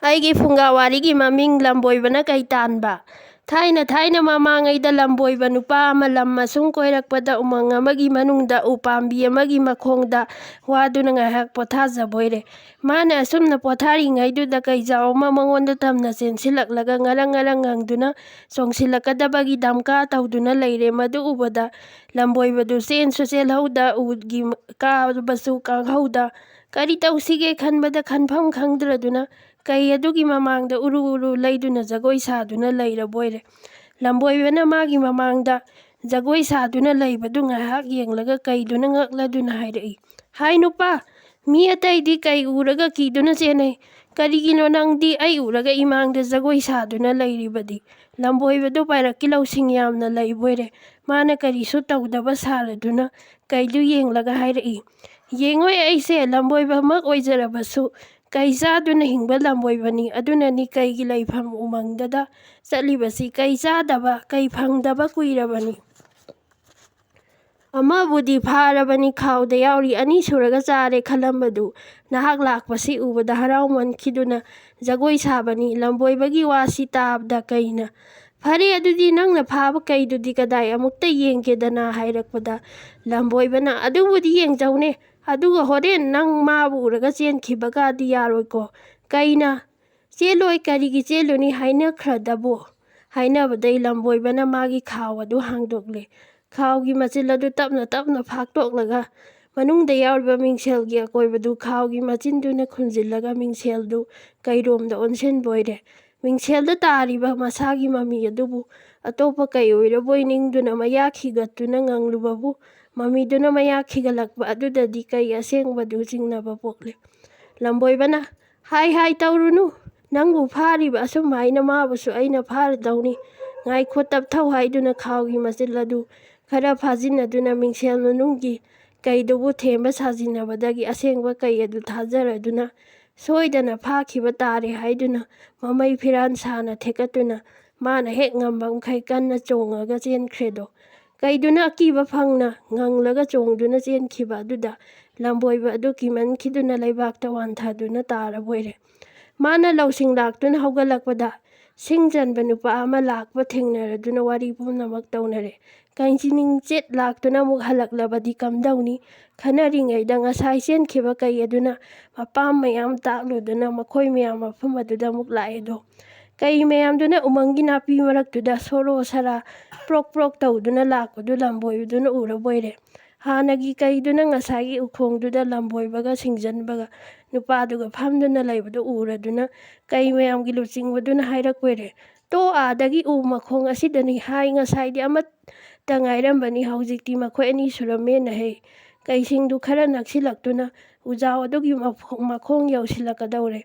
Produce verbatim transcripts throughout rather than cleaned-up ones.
ꯑꯩꯒꯤ ꯐꯨꯡꯒꯥ ꯋꯥꯔꯤꯒꯤ ꯃꯃꯤꯡ ꯂꯝꯕꯣꯏꯕꯅ ꯀꯩ ꯇꯥꯟꯕ꯫ ꯊꯥꯏꯅ ꯊꯥꯏꯅ ꯃꯃꯥꯡꯉꯩꯗ ꯂꯝꯕꯣꯏꯕ ꯅꯨꯄꯥ ꯑꯃ ꯂꯝ ꯑꯁꯨꯝ ꯀꯣꯏꯔꯛꯄꯗ ꯎꯃꯪ ꯑꯃꯒꯤ ꯃꯅꯨꯡꯗ ꯎꯄꯥꯝꯕꯤ ꯑꯃꯒꯤ ꯃꯈꯣꯡꯗ ꯋꯥꯗꯨꯅ ꯉꯥꯏꯍꯥꯛ ꯄꯣꯊꯥꯖꯕꯣꯏꯔꯦ꯫ ꯃꯥꯅ ꯑꯁꯨꯝꯅ ꯄꯣꯊꯥꯔꯤꯉꯩꯗꯨꯗ ꯀꯩꯖꯥꯎ ꯑꯃ ꯃꯉꯣꯟꯗ ꯇꯝꯅ ꯆꯦꯟꯁꯤꯜꯂꯛꯂꯒ ꯉꯔꯪ ꯉꯔꯪ ꯉꯪꯗꯨꯅ ꯆꯣꯡꯁꯤꯜꯂꯛꯀꯗꯕꯒꯤ ꯗꯝꯀꯥ ꯇꯧꯗꯨꯅ ꯂꯩꯔꯦ꯫ ꯃꯗꯨ ꯎꯕꯗ ꯂꯝꯕꯣꯏꯕꯗꯨ ꯆꯦꯟꯁꯨ ꯆꯦꯜꯍꯧꯗ, ꯎꯒꯤ ꯀꯥꯕꯁꯨ ꯀꯥꯍꯧꯗ, ꯀꯔꯤ ꯇꯧꯁꯤꯒꯦ ꯈꯟꯕꯗ ꯈꯟꯐꯝ ꯈꯪꯗ꯭ꯔꯗꯨꯅ ꯀꯩ ꯑꯗꯨꯒꯤ ꯃꯃꯥꯡꯗ ꯎꯔꯨ ꯎꯔꯨ ꯂꯩꯗꯨꯅ ꯖꯒꯣꯏ ꯁꯥꯗꯨꯅ ꯂꯩꯔꯕꯣꯏꯔꯦ꯫ ꯂꯝꯕꯣꯏꯕꯅ ꯃꯥꯒꯤ ꯃꯃꯥꯡꯗ ꯖꯒꯣꯏ ꯁꯥꯗꯨꯅ ꯂꯩꯕꯗꯨ ꯉꯥꯏꯍꯥꯛ ꯌꯦꯡꯂꯒ ꯀꯩꯗꯨꯅ ꯉꯛꯂꯗꯨꯅ ꯍꯥꯏꯔꯛꯏ, "ꯍꯥꯏ ꯅꯨꯄꯥ, ꯃꯤ ꯑꯇꯩꯗꯤ ꯀꯩ ꯎꯔꯒ ꯀꯤꯗꯨꯅ ꯆꯦꯟꯅꯩ, ꯀꯔꯤꯒꯤꯅꯣ ꯅꯪꯗꯤ ꯑꯩ ꯎꯔꯒ ꯏꯃꯥꯡꯗ ꯖꯒꯣꯏ ꯁꯥꯗꯨꯅ ꯂꯩꯔꯤꯕꯗꯤ?" ꯂꯝꯕꯣꯏꯕꯗꯨ ꯄꯥꯏꯔꯛꯀꯤ ꯂꯧꯁꯤꯡ ꯌꯥꯝꯅ ꯂꯩꯕꯣꯏꯔꯦ꯫ ꯃꯥꯅ ꯀꯔꯤꯁꯨ ꯇꯧꯗꯕ ꯁꯥꯔꯗꯨꯅ ꯀꯩꯗꯨ ꯌꯦꯡꯂꯒ ꯍꯥꯏꯔꯛꯏ, "ꯌꯦꯡꯉꯣꯏ, ꯑꯩꯁꯦ ꯂꯝꯕꯣꯏꯕꯃꯛ ꯑꯣꯏꯖꯔꯕꯁꯨ ꯀꯩ ꯆꯥꯗꯨꯅ ꯍꯤꯡꯕ ꯂꯝꯕꯣꯏꯕꯅꯤ꯫ ꯑꯗꯨꯅꯅꯤ ꯀꯩꯒꯤ ꯂꯩꯐꯝ ꯎꯃꯪꯗꯗ ꯆꯠꯂꯤꯕꯁꯤ꯫ ꯀꯩ ꯆꯥꯗꯕ, ꯀꯩ ꯐꯪꯗꯕ ꯀꯨꯏꯔꯕꯅꯤ꯫ ꯑꯃꯕꯨꯗꯤ ꯐꯥꯔꯕꯅꯤ, ꯈꯥꯎꯗ ꯌꯥꯎꯔꯤ, ꯑꯅꯤ ꯁꯨꯔꯒ ꯆꯥꯔꯦ ꯈꯜꯂꯝꯕꯗꯨ ꯅꯍꯥꯛ ꯂꯥꯛꯄꯁꯤ ꯎꯕꯗ ꯍꯔꯥꯎꯃꯟꯈꯤꯗꯨꯅ ꯖꯒꯣꯏ ꯁꯥꯕꯅꯤ꯫" ꯂꯝꯕꯣꯏꯕꯒꯤ ꯋꯥꯁꯤ ꯇꯥꯕꯗ ꯀꯩꯅ, "ꯐꯔꯦ, ꯑꯗꯨꯗꯤ ꯅꯪꯅ ꯐꯥꯕ ꯀꯩꯗꯨꯗꯤ ꯀꯗꯥꯏ, ꯑꯃꯨꯛꯇ ꯌꯦꯡꯒꯦꯗꯅ" ꯍꯥꯏꯔꯛꯄꯗ ꯂꯝꯕꯣꯏꯕꯅ, "ꯑꯗꯨꯕꯨꯗꯤ ꯌꯦꯡꯖꯧꯅꯦ, ꯑꯗꯨꯒ ꯍꯣꯔꯦꯟ ꯅꯪ ꯃꯥꯕꯨ ꯎꯔꯒ ꯆꯦꯟꯈꯤꯕꯒꯗꯤ ꯌꯥꯔꯣꯏꯀꯣ꯫" ꯀꯩꯅ, "ꯆꯦꯜꯂꯣꯏ, ꯀꯔꯤꯒꯤ ꯆꯦꯜꯂꯨꯅꯤ, ꯍꯥꯏꯅꯈ꯭ꯔꯗꯕꯣ?" ꯍꯥꯏꯅꯕꯗꯩ ꯂꯝꯕꯣꯏꯕꯅ ꯃꯥꯒꯤ ꯈꯥꯎ ꯑꯗꯨ ꯍꯥꯡꯗꯣꯛꯂꯦ꯫ ꯈꯥꯎꯒꯤ ꯃꯆꯤꯜ ꯑꯗꯨ ꯇꯞꯅ ꯇꯞꯅ ꯐꯥꯛꯇꯣꯛꯂꯒ ꯃꯅꯨꯡꯗ ꯌꯥꯎꯔꯤꯕ ꯃꯤꯡꯁꯦꯜꯒꯤ ꯑꯀꯣꯏꯕꯗꯨ ꯈꯥꯎꯒꯤ ꯃꯆꯤꯟꯗꯨꯅ ꯈꯨꯝꯖꯤꯜꯂꯒ ꯃꯤꯡꯁꯦꯜꯗꯨ ꯀꯩꯔꯣꯝꯗ ꯑꯣꯟꯁꯤꯟꯕ ꯑꯣꯏꯔꯦ꯫ ꯃꯤꯡꯁꯦꯜꯗ ꯇꯥꯔꯤꯕ ꯃꯁꯥꯒꯤ ꯃꯃꯤ ꯑꯗꯨꯕꯨ ꯑꯇꯣꯞꯄ ꯀꯩ ꯑꯣꯏꯔꯕꯣꯏ ꯅꯤꯡꯗꯨꯅ ꯃꯌꯥ ꯈꯤꯒꯠꯇꯨꯅ ꯉꯪꯂꯨꯕꯕꯨ ꯃꯃꯤꯗꯨꯅ ꯃꯌꯥ ꯈꯤꯒꯠꯂꯛꯄ ꯑꯗꯨꯗꯗꯤ ꯀꯩ ꯑꯁꯦꯡꯕꯗꯨ ꯆꯤꯡꯅꯕ ꯄꯣꯛꯂꯦ꯫ ꯂꯝꯕꯣꯏꯕꯅ, "ꯍꯥꯏ ꯍꯥꯏ ꯇꯧꯔꯨꯅꯨ, ꯅꯪꯕꯨ ꯐꯥꯔꯤꯕ ꯑꯁꯨꯝ ꯍꯥꯏꯅ ꯃꯥꯕꯨꯁꯨ ꯑꯩꯅ ꯐꯥꯔꯗꯧꯅꯤ꯫ ꯉꯥꯏꯈꯣ, ꯇꯞꯊꯧ" ꯍꯥꯏꯗꯨꯅ ꯈꯥꯎꯒꯤ ꯃꯆꯤꯜ ꯑꯗꯨ ꯈꯔ ꯐꯥꯖꯤꯟꯅꯗꯨꯅ ꯃꯤꯡꯁꯦꯜ ꯃꯅꯨꯡꯒꯤ ꯀꯩꯗꯨꯕꯨ ꯊꯦꯝꯕ ꯁꯥꯖꯤꯟꯅꯕꯗꯒꯤ ꯑꯁꯦꯡꯕ ꯀꯩ ꯑꯗꯨ ꯊꯥꯖꯔꯗꯨꯅ ꯁꯣꯏꯗꯅ ꯐꯥꯈꯤꯕ ꯇꯥꯔꯦ ꯍꯥꯏꯗꯨꯅ ꯃꯃꯩ ꯐꯤꯔꯥꯟ ꯁꯥꯅ ꯊꯦꯛꯀꯠꯇꯨꯅ ꯃꯥꯅ ꯍꯦꯛ ꯉꯝꯕ ꯃꯈꯩ ꯀꯟꯅ ꯆꯣꯡꯉꯒ ꯆꯦꯟꯈ꯭ꯔꯦꯗꯣ꯫ ꯀꯩꯗꯨꯅ ꯑꯀꯤꯕ ꯐꯪꯅ ꯉꯪꯂꯒ ꯆꯣꯡꯗꯨꯅ ꯆꯦꯟꯈꯤꯕ ꯑꯗꯨꯗ ꯂꯝꯕꯣꯏꯕ ꯑꯗꯨ ꯀꯤꯃꯟꯈꯤꯗꯨꯅ ꯂꯩꯕꯥꯛꯇ ꯋꯥꯟꯊꯗꯨꯅ ꯇꯥꯔꯕ ꯑꯣꯏꯔꯦ꯫ ꯃꯥꯅ ꯂꯧꯁꯤꯡ ꯂꯥꯛꯇꯨꯅ ꯍꯧꯒꯠꯂꯛꯄꯗ ꯁꯤꯡ ꯆꯟꯕ ꯅꯨꯄꯥ ꯑꯃ ꯂꯥꯛꯄ ꯊꯦꯡꯅꯔꯗꯨꯅ ꯋꯥꯔꯤ ꯄꯨꯝꯅꯃꯛ ꯇꯧꯅꯔꯦ꯫ ꯀꯩꯁꯤꯡꯆꯦꯠ ꯂꯥꯛꯇꯨꯅ ꯑꯃꯨꯛ ꯍꯜꯂꯛꯂꯕꯗꯤ ꯀꯝꯗꯧꯅꯤ? ꯈꯟꯅꯔꯤꯉꯩꯗ ꯉꯁꯥꯏ ꯆꯦꯟꯈꯤꯕ ꯀꯩ ꯑꯗꯨꯅ ꯃꯄꯥꯝ ꯃꯌꯥꯝ ꯇꯥꯛꯂꯨꯗꯨꯅ ꯃꯈꯣꯏ ꯃꯌꯥꯝ ꯃꯐꯝ ꯑꯗꯨꯗ ꯑꯃꯨꯛ ꯂꯥꯛꯑꯦꯗꯣ꯫ ꯀꯩ ꯃꯌꯥꯝꯗꯨꯅ ꯎꯃꯪꯒꯤ ꯅꯥꯄꯤ ꯃꯔꯛꯇꯨꯗ ꯁꯣꯔꯣ ꯁꯔꯥ ꯄ꯭ꯔꯣꯛ ꯄ꯭ꯔꯣꯛ ꯇꯧꯗꯨꯅ ꯂꯥꯛꯄꯗꯨ ꯂꯝꯕꯣꯏꯕꯗꯨꯅ ꯎꯔꯕꯣꯏꯔꯦ꯫ ꯍꯥꯟꯅꯒꯤ ꯀꯩꯗꯨꯅ ꯉꯁꯥꯏꯒꯤ ꯎꯈꯣꯡꯗꯨꯗ ꯂꯝꯕꯣꯏꯕꯒ ꯁꯤꯡꯖꯟꯕꯒ ꯅꯨꯄꯥꯗꯨꯒ ꯐꯝꯗꯨꯅ ꯂꯩꯕꯗꯨ ꯎꯔꯗꯨꯅ ꯀꯩ ꯃꯌꯥꯝꯒꯤ ꯂꯨꯆꯤꯡꯕꯗꯨꯅ ꯍꯥꯏꯔꯛꯄꯣꯏꯔꯦ, "ꯇꯣ, ꯑꯥꯗꯒꯤ ꯎ ꯃꯈꯣꯡ ꯑꯁꯤꯗꯅꯤ ꯍꯥꯏ, ꯉꯁꯥꯏꯗꯤ ꯑꯃꯠꯇ ꯉꯥꯏꯔꯝꯕꯅꯤ, ꯍꯧꯖꯤꯛꯇꯤ ꯃꯈꯣꯏ ꯑꯅꯤ ꯁꯨꯔꯝꯃꯦꯅ ꯍꯩ"꯫ ꯀꯩꯁꯤꯡꯗꯨ ꯈꯔ ꯅꯛꯁꯤꯜꯂꯛꯇꯨꯅ ꯎꯖꯥꯎ ꯑꯗꯨꯒꯤ ꯃꯐꯣ-, ꯃꯈꯣꯡ ꯌꯧꯁꯤꯜꯂꯛꯀꯗꯧꯔꯦ꯫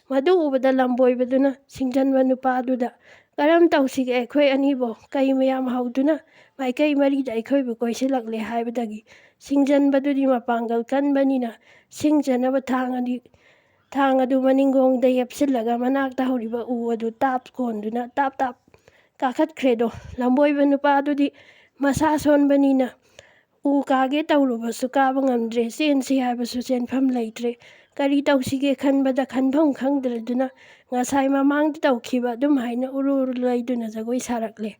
ꯃꯗꯨ ꯎꯕꯗ ꯂꯝꯕꯣꯏꯕꯗꯨꯅ ꯁꯤꯡꯖꯟꯕ ꯅꯨꯄꯥꯗꯨꯗ, "ꯀꯔꯝ ꯇꯧꯁꯤꯒꯦ ꯑꯩꯈꯣꯏ ꯑꯅꯤꯕꯣ? ꯀꯩ ꯃꯌꯥꯝ ꯍꯧꯗꯨꯅ ꯃꯥꯏꯀꯩ ꯃꯔꯤꯗ ꯑꯩꯈꯣꯏꯕꯨ ꯀꯣꯏꯁꯤꯜꯂꯛꯂꯦ" ꯍꯥꯏꯕꯗꯒꯤ ꯁꯤꯡꯖꯟꯕꯗꯨꯗꯤ ꯃꯄꯥꯡꯒꯜ ꯀꯟꯕꯅꯤꯅ ꯁꯤꯡ ꯆꯟꯅꯕ ꯊꯥꯡ ꯑꯗꯤ-, ꯊꯥꯡ ꯑꯗꯨ ꯃꯅꯤꯡꯒꯣꯡꯗ ꯌꯦꯞꯁꯤꯜꯂꯒ ꯃꯅꯥꯛꯇ ꯍꯧꯔꯤꯕ ꯎ ꯑꯗꯨ ꯇꯥꯞ ꯀꯣꯟꯗꯨꯅ ꯇꯥꯞ ꯇꯥꯞ ꯀꯥꯈꯠꯈ꯭ꯔꯦꯗꯣ꯫ ꯂꯝꯕꯣꯏꯕ ꯅꯨꯄꯥꯗꯨꯗꯤ ꯃꯁꯥ ꯁꯣꯟꯕꯅꯤꯅ ꯎ ꯀꯥꯒꯦ ꯇꯧꯔꯨꯕꯁꯨ ꯀꯥꯕ ꯉꯝꯗ꯭ꯔꯦ, ꯆꯦꯟꯁꯤ ꯍꯥꯏꯕꯁꯨ ꯆꯦꯟꯐꯝ ꯂꯩꯇ꯭ꯔꯦ꯫ ꯀꯔꯤ ꯇꯧꯁꯤꯒꯦ ꯈꯟꯕꯗ ꯈꯟꯐꯝ ꯈꯪꯗ꯭ꯔꯗꯨꯅ ꯉꯁꯥꯏ ꯃꯃꯥꯡꯗ ꯇꯧꯈꯤꯕ ꯑꯗꯨꯝ ꯍꯥꯏꯅ ꯎꯔꯨ ꯎꯔꯨ ꯂꯩꯗꯨꯅ ꯖꯒꯣꯏ ꯁꯥꯔꯛꯂꯦ꯫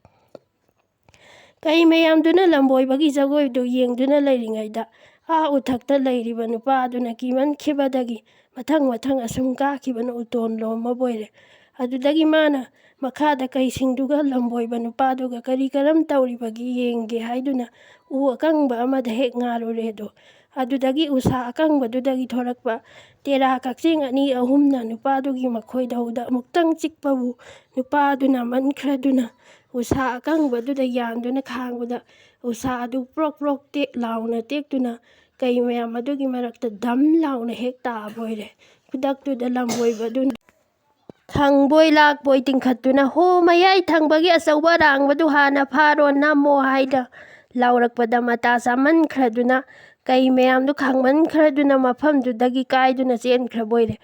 ꯀꯩ ꯃꯌꯥꯝꯗꯨꯅ ꯂꯝꯕꯣꯏꯕꯒꯤ ꯖꯒꯣꯏꯗꯨ ꯌꯦꯡꯗꯨꯅ ꯂꯩꯔꯤꯉꯩꯗ ꯑꯥ ꯎꯊꯛꯇ ꯂꯩꯔꯤꯕ ꯅꯨꯄꯥ ꯑꯗꯨꯅ ꯀꯤꯃꯟꯈꯤꯕꯗꯒꯤ ꯃꯊꯪ ꯃꯊꯪ ꯑꯁꯨꯝ ꯀꯥꯈꯤꯕꯅ ꯎꯇꯣꯟ ꯂꯣꯝꯃꯕꯣꯏꯔꯦ꯫ ꯑꯗꯨꯗꯒꯤ ꯃꯥꯅ ꯃꯈꯥꯗ ꯀꯩꯁꯤꯡꯗꯨꯒ ꯂꯝꯕꯣꯏꯕ ꯅꯨꯄꯥꯗꯨꯒ ꯀꯔꯤ ꯀꯔꯝ ꯇꯧꯔꯤꯕꯒꯦ ꯌꯦꯡꯒꯦ ꯍꯥꯏꯗꯨꯅ ꯎ ꯑꯀꯪꯕ ꯑꯃꯗ ꯍꯦꯛ ꯉꯥꯔꯨꯔꯦ ꯑꯗꯣ꯫ ꯑꯗꯨꯗꯒꯤ ꯎꯁꯥ ꯑꯀꯪꯕꯗꯨꯗꯒꯤ ꯊꯣꯔꯛꯄ ꯇꯦꯔꯥ ꯀꯛꯆꯦꯡ ꯑꯅꯤ ꯑꯍꯨꯝꯅ ꯅꯨꯄꯥꯗꯨꯒꯤ ꯃꯈꯣꯏꯗꯧꯗ ꯑꯃꯨꯛꯇꯪ ꯆꯤꯛꯄꯕꯨ ꯅꯨꯄꯥꯗꯨꯅ ꯃꯟꯈ꯭ꯔꯗꯨꯅ ꯎꯁꯥ ꯑꯀꯪꯕꯗꯨꯗ ꯌꯥꯟꯗꯨꯅ ꯈꯥꯡꯕꯗ ꯎꯁꯥ ꯑꯗꯨ ꯄ꯭ꯔꯣꯛ ꯄ꯭ꯔꯣꯛ ꯇꯦꯛ ꯂꯥꯎꯅ ꯇꯦꯛꯇꯨꯅ ꯀꯩ ꯃꯌꯥꯝ ꯑꯗꯨꯒꯤ ꯃꯔꯛꯇ ꯗꯝ ꯂꯥꯎꯅ ꯍꯦꯛ ꯇꯥꯕ ꯑꯣꯏꯔꯦ꯫ ꯈꯨꯗꯛꯇꯨꯗ ꯂꯝꯕꯣꯏꯕꯗꯨꯅ ꯈꯪꯕꯣꯏ ꯂꯥꯛꯄꯣꯏ ꯇꯤꯡꯈꯠꯇꯨꯅ, "ꯍꯣ, ꯃꯌꯥꯏ ꯊꯪꯕꯒꯤ ꯑꯆꯧꯕ ꯑꯔꯥꯡꯕꯗꯨ ꯍꯥꯟꯅ ꯐꯥꯔꯣ, ꯅꯝꯃꯣ" ꯍꯥꯏꯅ ꯂꯥꯎꯔꯛꯄꯗ ꯃꯇꯥ ꯆꯥꯃꯟꯈ꯭ꯔꯗꯨꯅ ꯀꯩ ꯃꯌꯥꯝꯗꯨ ꯈꯥꯡꯃꯟꯈ꯭ꯔꯗꯨꯅ ꯃꯐꯝꯗꯨꯗꯒꯤ ꯀꯥꯏꯗꯨꯅ ꯆꯦꯟꯈ꯭ꯔꯕꯣꯏꯔꯦ꯫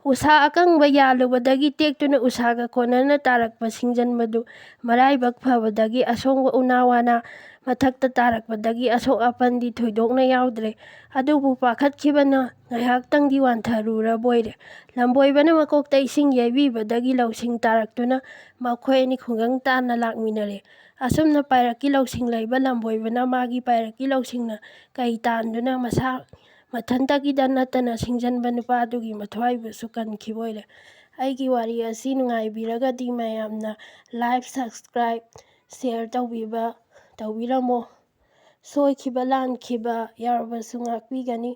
ꯎꯁꯥ ꯑꯀꯪꯕ ꯌꯥꯜꯂꯨꯕꯗꯒꯤ ꯇꯦꯛꯇꯨꯅ ꯎꯁꯥꯒ ꯀꯣꯟꯅꯅ ꯇꯥꯔꯛꯄ ꯁꯤꯡꯖꯟꯕꯗꯨ ꯃꯔꯥꯏꯕꯛ ꯐꯕꯗꯒꯤ ꯑꯁꯣꯡꯕ ꯎꯅꯥ ꯋꯥꯅꯥ ꯃꯊꯛꯇ ꯇꯥꯔꯛꯄꯗꯒꯤ ꯑꯁꯣꯛ ꯑꯄꯟꯗꯤ ꯊꯣꯏꯗꯣꯛꯅ ꯌꯥꯎꯗ꯭ꯔꯦ꯫ ꯑꯗꯨꯕꯨ ꯄꯥꯈꯠꯈꯤꯕꯅ ꯉꯥꯏꯍꯥꯛꯇꯪꯗꯤ ꯋꯥꯟꯊꯔꯨꯔꯕꯣꯏꯔꯦ꯫ ꯂꯝꯕꯣꯏꯕꯅ ꯃꯀꯣꯛꯇ ꯏꯁꯤꯡ ꯌꯩꯕꯤꯕꯗꯒꯤ ꯂꯧꯁꯤꯡ ꯇꯥꯔꯛꯇꯨꯅ ꯃꯈꯣꯏ ꯑꯅꯤ ꯈꯨꯡꯒꯪ ꯇꯥꯟꯅ ꯂꯥꯛꯃꯤꯟꯅꯔꯦ꯫ ꯑꯁꯨꯝꯅ ꯄꯥꯏꯔꯛꯀꯤ ꯂꯧꯁꯤꯡ ꯂꯩꯕ ꯂꯝꯕꯣꯏꯕꯅ ꯃꯥꯒꯤ ꯄꯥꯏꯔꯛꯀꯤ ꯂꯧꯁꯤꯡꯅ ꯀꯩ ꯇꯥꯟꯗꯨꯅ ꯃꯁꯥ ꯃꯊꯟꯇꯒꯤꯗ ꯅꯠꯇꯅ ꯁꯤꯡꯖꯟꯕ ꯅꯨꯄꯥꯗꯨꯒꯤ ꯃꯊ꯭ꯋꯥꯏꯕꯨꯁꯨ ꯀꯟꯈꯤꯕ ꯑꯣꯏꯔꯦ꯫ ꯑꯩꯒꯤ ꯋꯥꯔꯤ ꯑꯁꯤ ꯅꯨꯡꯉꯥꯏꯕꯤꯔꯒꯗꯤ ꯃꯌꯥꯝꯅ like, subscribe, share ꯇꯧꯕꯤꯕ ꯇꯧꯕꯤꯔꯝꯃꯣ꯫ ꯁꯣꯏꯈꯤꯕ ꯂꯥꯟꯈꯤꯕ ꯌꯥꯎꯔꯕꯁꯨ ꯉꯥꯛꯄꯤꯒꯅꯤ꯫